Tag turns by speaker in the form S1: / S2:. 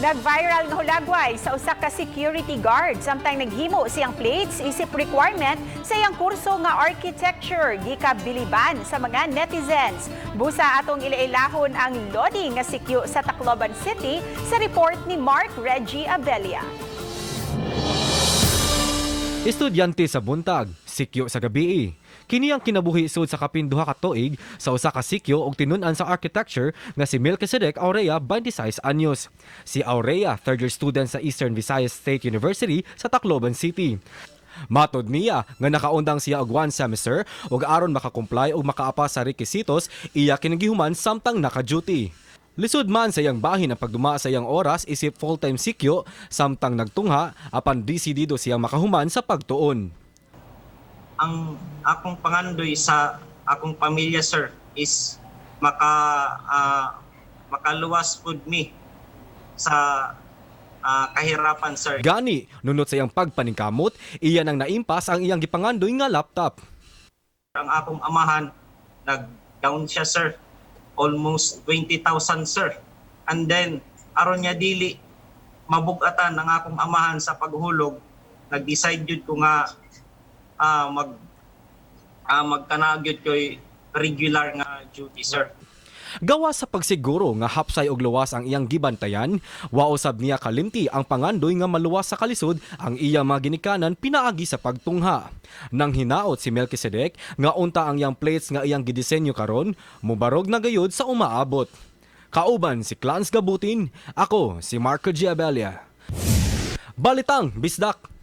S1: Nag-viral nga hulagway sa usa ka security guard samtang naghimo siyang plates isip requirement sa iyang kurso nga architecture, gikabiliban sa mga netizens. Busa atong ilailahon ang lodi nga sikyo sa Tacloban City sa report ni Mark Reggie Abella.
S2: Estudyante sa buntag, sikyo sa gabi. Kini ang kinabuhi sud sa kapin 2 ka tuig sa usa ka sikyo og tinun-an sa architecture nga si Melchizedek Aurea, 26 anyos. Si Aurea, third year student sa Eastern Visayas State University sa Tacloban City. Matod niya nga nakaundang siya og one semester ug aron makakomply og makaapa sa rekisitos, iya kini gihuman samtang naka-duty. Lisod man sa iyang bahin ang pagduma sa iyang oras isip full-time sikyo samtang nagtungha, apan desidido siyang makahuman sa pagtuon.
S3: Ang akong pangandoy sa akong pamilya, sir, is makaluwas pud mi sa kahirapan, sir.
S2: Gani, nunot sa iyang pagpaningkamot, iya nang naimpas ang iyang gipangandoy nga laptop.
S3: Ang akong amahan, nag-down siya, sir, almost 20,000, sir. And then aron niya dili mabugatan ang akong amahan sa paghulog, nag-decide jud ko nga magkanag gyud ko'y regular nga duty, sir.
S2: Gawa sa pagsiguro nga hapsay og luwas ang iyang gibantayan, wa usab niya kalimti ang pangandoy nga maluwas sa kalisod ang iyang mga ginikanan pinaagi sa pagtungha. Nang hinaot si Melchizedek nga unta ang iyang plates nga iyang gidisenyo karon, mubarog na gayud sa umaabot. Kauban si Clans Gabutin, ako si Marco Giabella. Balitang Bisdak.